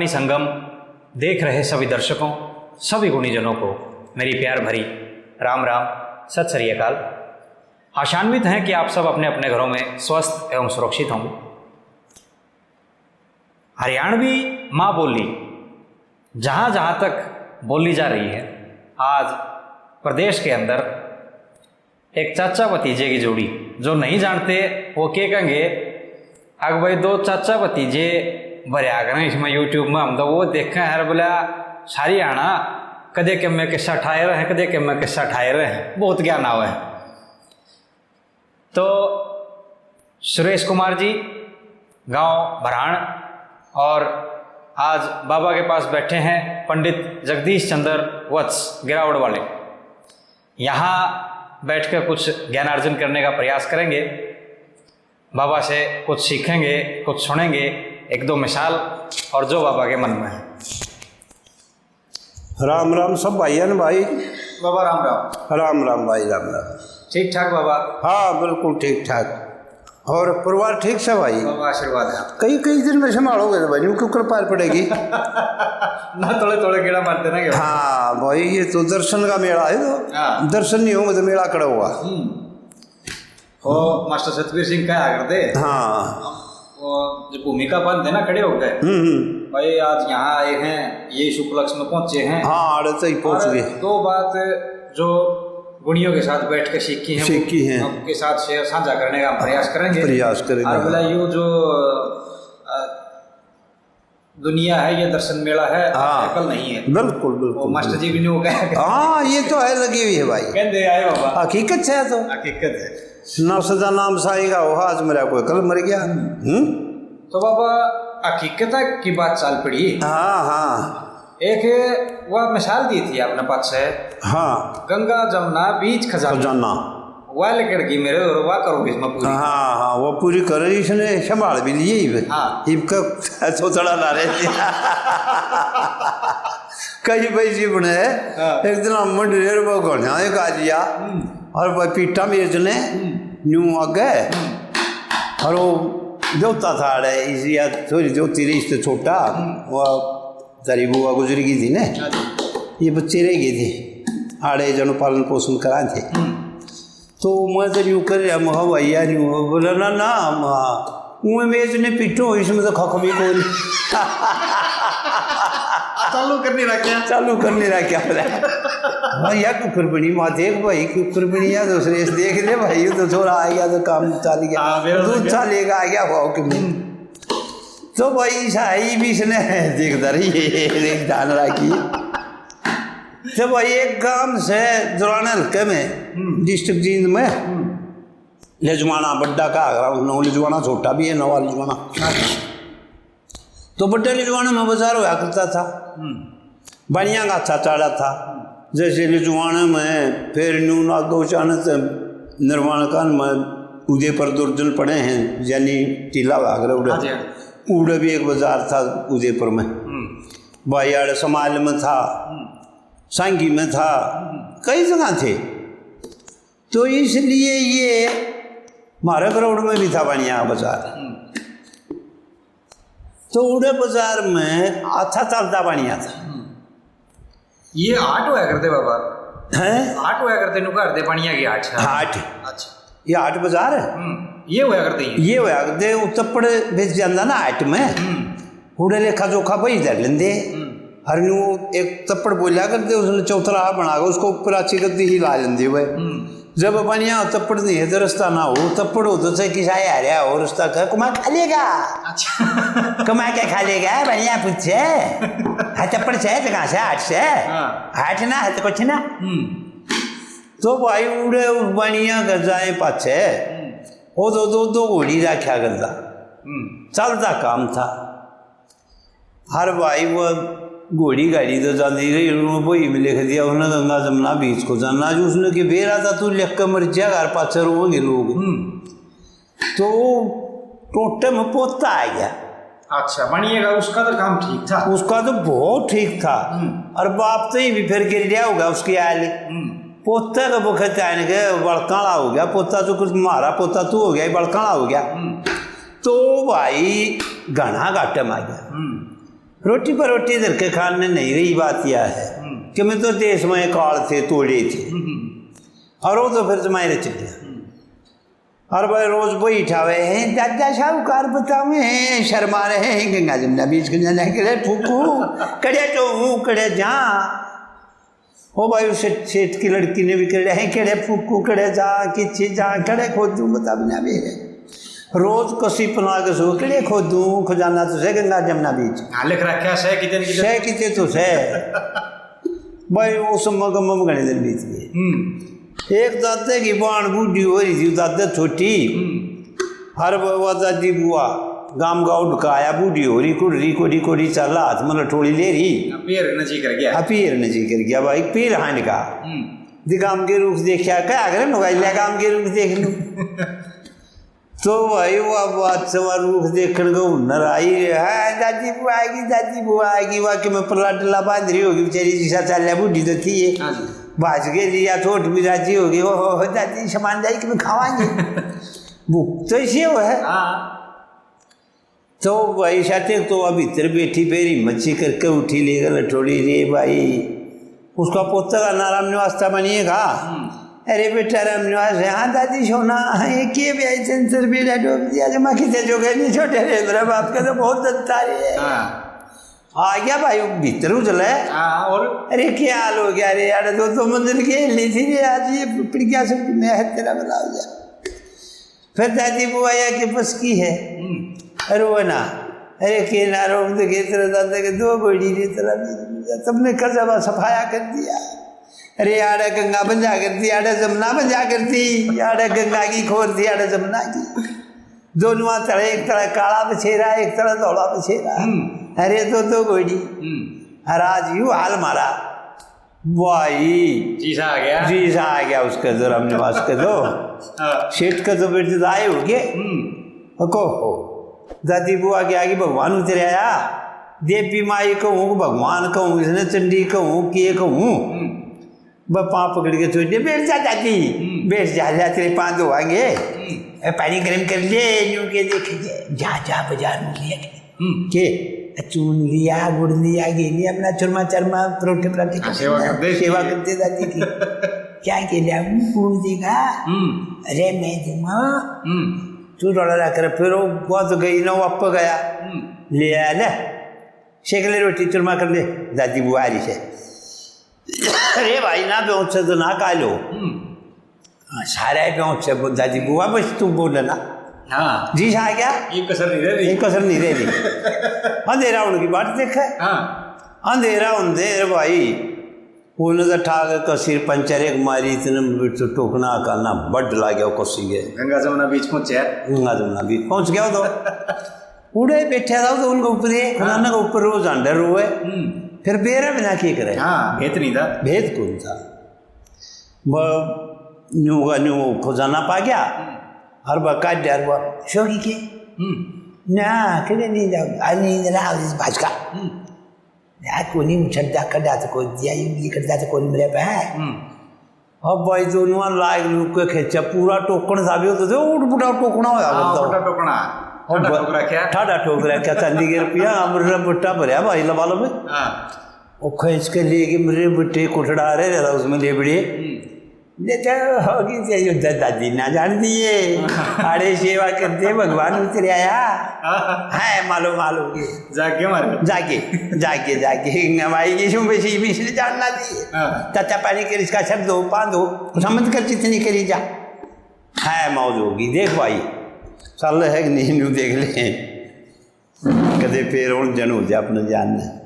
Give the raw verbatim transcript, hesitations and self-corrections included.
संगम देख रहे सभी दर्शकों, सभी गुणीजनों को मेरी प्यार भरी राम राम, सत श्री अकाल। आशान्वित हैं कि आप सब अपने अपने घरों में स्वस्थ एवं सुरक्षित होंगे। हरियाणवी माँ बोली जहाँ जहाँ तक बोली जा रही है, आज प्रदेश के अंदर एक चाचा भतीजे की जोड़ी, जो नहीं जानते वो के कहेंगे, "अग भाई, दो चाचा भतीजे भरया करें इसमें YouTube में, हम तो वो देखें हर बेला सारी आना, कदे के मैं किस्सा ठाए रहे हैं, कदे के मैं किस्सा ठाए रहे हैं, बहुत ज्ञान आवे है।" तो सुरेश कुमार जी, गांव भराण, और आज बाबा के पास बैठे हैं पंडित जगदीश चंद्र वत्स गिरावड़ वाले। यहाँ बैठकर कुछ ज्ञानार्जन करने का प्रयास करेंगे, बाबा से कुछ सीखेंगे, कुछ सुनेंगे, एक दो मिसाल और जो बाबा के मन में है। राम राम सब भाइयां ने भाई। बाबा राम राम। राम राम भाई, राम राम। ठीक ठाक बाबा? हाँ, बिल्कुल ठीक ठाक। और परिवार ठीक से भाई? बाबा आशीर्वाद है। कई कई दिन में संभालोगे तो भाई, यूं क्यों कर पार पड़ेगी? ना, थोड़े थोड़े गेड़ा मारते ना। हाँ भाई, ये तो दर्शन का मेला है तो। हाँ। दर्शन नहीं होंगे तो मेला कड़ा हुआ। हम्म। वो मास्टर सतबीर सिंह कहा करते। हाँ। वो जो भूमिका बंद है ना, खड़े हो गए। हम्म, हम्म। भाई, आज यहाँ आए हैं, ये इस उपलक्ष्य में पहुंचे हैं। हाँ, आड़े तो ही पहुंच और गए। दो बात जो गुणियों के साथ बैठ के सीखी हैं, वो सीखी हैं। आपके साथ शेयर, साझा करने का हम प्रयास करेंगे। प्रयास करेंगे। और बोला, यो जो, अ, दुनिया है, ये दर्शन मेला है, हाँ। अकल नहीं है। बिल्कुल, बिल्कुल, वो मास्टर जी भी नहीं हो गए। हाँ, ये तो है, लगी हुई है भाई। कहते आए बाबा। हकीकत है तो। हकीकत है। ना सदा नाम साईं का हो, आज मेरा कोई कल मर गया। हम्म। हम्म? तो बाबा, हकीकत की बात चल पड़ी। हाँ, हाँ। एक वह मिसाल दी थी आपने पाछे। हाँ। गंगा जमुना बीच खजाना। खजाना। वह लिकड़ गई मेरे और वह करोगे इसमें पूरी। हाँ, हाँ, वो पूरी करे, इसने संभाल भी लिए ही। हाँ। इबका सोचड़ा ना रहे। कई भाई जी बने, हाँ। एक दिन हम मंडलेर वो घणा एक आ लिया, हम्म। और भाई पीटा मेज ने, हम्म। न्यू आगे, हम्म। और वो देवता था अड़े, इस या थोड़ी ज्योति रही इससे छोटा, हम्म। वो तेरी बुआ गुजर गई थी ने, हाँ जी। ये बच्चे रह गए थे, आड़े जन पालन पोषण करा थे। हम्म। तो मैं तो यूं कर रहा, मैं कहा, "भाई यार, यूं हो।" बोला, "ना, ना, माँ, वो मेज ने पीटो, इसमें तो खख भी कोई नहीं।" चालू कर नहीं रहा क्या? चालू कर नहीं रहा क्या बोला? भाई यार, कुकर बनी, माँ देख भाई, कुकर बनी यार, दूसरे से देख ले भाई, ये तो थोड़ा आ गया तो काम चल गया। हाँ, मेरा तो दूध क्या? चा लेगा आ गया, हुआ कि नहीं? हम्म। तो भाई, साई भी इसने देखता रही, देख ध्यान रखी। तो भाई, एक गांव से दुराने हल्के में, हम्म। डिस्ट्रिक्ट जींद में, हम्म। लिजवाना बड्डा का आगरा, नौ लिजवाना छोटा भी है, नवा लिजवाना। तो बड्डे लिजवाने में बाजार होया करता था। हम्म। बनिया का अच्छा चाला था। जैसे लिजवाने में फिर न्यू नागो चाणत निर्वाण कान में उदयपुर दुर्जन पड़े हैं, यानी टीला भाग रहे उड़े। हाँ जी, हाँ जी। उड़े भी एक बाजार था उदयपुर में। हम्म। भाई आड़े समाल में था, हम्म। सांगी में था, हम्म। कई जगह थे। तो इसलिए ये म्हारे बरौड़ में भी था बनिया बाजार। हम्म। तो उड़े बाजार में अच्छा चलता बनिया था। हम्म। ये हाट होया करते बाबा? हैं? हाट होया करते, नु करते बनिया की हाट। हाट। अच्छा। ये हाट बाजार है। हम्म, ये होया करते ही। ये होया करते, वो तप्पड़ बेच जाता ना हाट में। हम्म। उड़े लेखा जोखा भाई धर लेंदे। हम्म। हर न्यू एक तप्पड़ बोला करते, उसने चौतरा बना के उसको ऊपर अच्छी गद्दी ही ला लेंदे भाई। हम्म। जब अपन यहाँ तप्पड़ नहीं है तो रास्ता ना हो, तप्पड़ हो तो चाहे किसा आ रहा हो, रास्ता का कमा खा लेगा। अच्छा। कमा के खा लेगा, बढ़िया पूछे। हाँ, तप्पड़ से है तो कहाँ से? हाट से। हाँ। हाट ना है तो कुछ ना। हम्म। तो भाई उड़े उस बनिया कर जाए पाछे, हम्म। वो दो, दो, दो घोड़ी रखा करता। हम्म। चलता काम था। हर भाई वो घोड़ी गाड़ी तो जाती रही, उन्होंने वही में लिख दिया, उन्होंने गंगा जमुना बीच को जाना। जो उसने कि बेरा था, तू लिख के मर जा, घर पाछे रोएंगे लोग। हम्म। तो टोटे में पोता आ गया। अच्छा, बनिएगा, उसका तो काम ठीक था। उसका तो बहुत ठीक था। हम्म। और बाप तो ही भी फिर के लिया होगा उसकी आली। हम्म। पोते के बखत आने के बड़काला हो गया, पोता तो कुछ मारा, पोता तू हो गया, बड़काला हो गया। हम्म। तो भाई घना घाटे में आ गया। हम्म। रोटी पर रोटी धर के खाने नहीं रही। बात यह है हम्म। कि मैं तो देश में काल थे, तोड़े थे। हम्म। और वो तो फिर जमाए रह चुके। हम्म। और भाई रोज वही ठावे हैं, दादा साहूकार बतावे हैं, शर्मा रहे हैं, गंगा जमुना बीच के जाने के लिए फूकू, कड़े तो हूँ, कड़े जा। ओ भाई, उस सेठ की लड़की ने भी कड़े हैं, कड़े फूकू, कड़े जा, किच्छे जा, कड़े खोदूं, बता बिना मेरे। रोज कसी पना के सो, कड़े खोदूं, खजाना तो से गंगा जमुना बीच। हाँ, लिख रखा से कितने, कितने। से कितने तो से। भाई, उस मगम में घणे दिन बीत गए। हम्म। एक दादे की बाण बूढ़ी हो रही थी, दादे छोटी। हम्म। हर ब-, वो दादी बुआ गाम का उठ का आया, बूढ़ी हो रही, कुड़ रही, कोड़ी कोड़ी चल, हाथ में लठोड़ी ले रही। हाँ, पीर नजीक कर गया। हाँ, पीर नजीक कर गया भाई, पीर हांड का। हम्म। दि गाम के रूख देखा, क्या करे नुगाई ले गाम के रूख देख लूं। तो भाई, वो अब बात से वो रूख देखण को हुनर आई रे। हाँ, दादी बुआ आएगी, दादी बुआ आएगी, वाकई में पल्ला टल्ला बांध रही होगी बेचारी, जिसा चाल्या बूढ़ी तो थी ये। हाँ जी। बाज के लिया, थोट भी राजी होगी, "ओ हो हो, दादी, सामान जाए कि मैं खावांगे।" भूख तो इसी हो है। हाँ। तो भाई, साथे तो अब भीतर बैठी, बेरी मच्छी करके उठी, ले गल थोड़ी रे भाई। उसका पोता का नाम रामनिवास था, बनिए कहा। हम्म। अरे बेटा रामनिवास है। हाँ दादी सोना, ये के भी आई चंचल बेड़ा डूब दिया, जमा किसे जो गए नहीं छोटे रे, मेरा बाप का तो बहुत दत्ता रे। हाँ। आ गया भाई, भीतर उजले। हाँ, और? अरे क्या हाल हो गया रे यार, दो, दो मंजिल के ली थी रे, आज ये पिड़किया से मैं है तेरा बता दिया। फिर दादी बुआ या के बस की है। हम्म। अरे वो ना, अरे के ना रोक दे, के तेरा दादा के दो घोड़ी रे, तेरा भी, तुमने कर्जा सफाया कर दिया। अरे आड़े गंगा बंजा कर दी, आड़े जमुना बंजा कर दी, आड़े गंगा की खोर थी, आड़े जमुना की। दोनों तले, एक तले काला बछेरा, एक तले धोला बछेरा। हम्म। अरे दो दो घोड़ी। हम्म। और आज यू हाल मारा। भाई। जी सा आ गया। जी सा आ गया उसके तो, रामनिवास के तो। हाँ। सेठ के तो बेटे तो आए हो गए। हम्म। को हो, दादी बुआ के आगे भगवान उतरे आया। देवी माई कहूँ, भगवान कहूँ, इसने चंडी कहूँ, के कहूँ। हम्म। ब-, पाँव पकड़ के छोड़ दे, "बैठ जा दादी, हम्म। बैठ जा, जा तेरे पाँव धोवांगे। हम्म। ए, पानी गर्म कर ले, यूं के देख ले, जा, जा बाजार में ले आ।" हम्म। के? चून लिया, गुड़ लिया, घी लिया, अपना चुरमा चरमा, परोठे पराठे हाँ, कर सेवा दिया। कर दे। सेवा कर दे दादी की। क्या के लिया? हूँ, कौन देगा? हम्म। अरे, मैं दूंगा। हम्म। तू डोला रख कर, फिर वो बहुत गई ना, वो अप गया। हम्म। ले आया, ले। सेक ले रोटी, चुरमा कर ले, दादी बुआ रही से। अरे भाई, ना पहुंच से तो ना कालो। हम्म। हाँ, सारे पहुंच से बो-, दादी बुआ, बस तू बोले ना। हाँ। जी सा आ गया? एक कसर नहीं रह रही। एक कसर नहीं रह रही। अंधेरा होने की बात देखे। हाँ। अंधेरा होने दे रे भाई। उन्हें तो ठाक कसी पंचर एक मारी, इतने में तो टोकना का ना बड ला गया, कसी गए। गंगा जमुना बीच पहुंचे। गंगा जमुना बीच पहुंच गया तो। उड़े बैठा था तो उनके ऊपर ही, हाँ। खजाना के ऊपर रोज अंडर हुए। हम्म। फिर बेरा बिना के करे? हाँ, भेद नहीं था। भेद कौन था? वो न्यू का न्यू खजाना पा गया। हम्म। हर बार काट दिया, हर बार शौकी के। हम्म। ना, कदे नहीं जाओ, आ नींद ना आओ इस भाजका। हम्म। यार, कोनी उछट जा, कदा तो कोई दिया, ये भी कदा तो कोई मेरे पे है। हम्म। अब भाई दोनों लाग लुक के खेचा, पूरा टोकन सा भी होता था, उठ बुढ़ा टोकना होया हाँ, करता बड़ा हो। टोकना। अब ठाडा ब-, ठोक रखा। ठाडा ठोक रखा, चांदी के रुपया, हम रे बुट्टा भरया भाई लबालब। हाँ। वो खींच के ले गए मेरे बुट्टे कोठड़ा रहे रहता उसमें ले बड़े। हम्म। ले तो होगी से यो द-, दादी ना जान दिए। हाँ। अरे सेवा करते भगवान उतरे आया। हाँ। है मालो माल होगी। जाके मारो। जाके, जाके, जाके। हमारी यीशु मसीह भी इसलिए जानना दिए। हाँ। चाचा पानी कर इसका शब्द हो, पांद हो, समझ कर जितनी करी जा। है मौज होगी, देख भाई, चल है कि नहीं, न्यू देख ले। कदे पैर उलझन हो जा अपने जान में।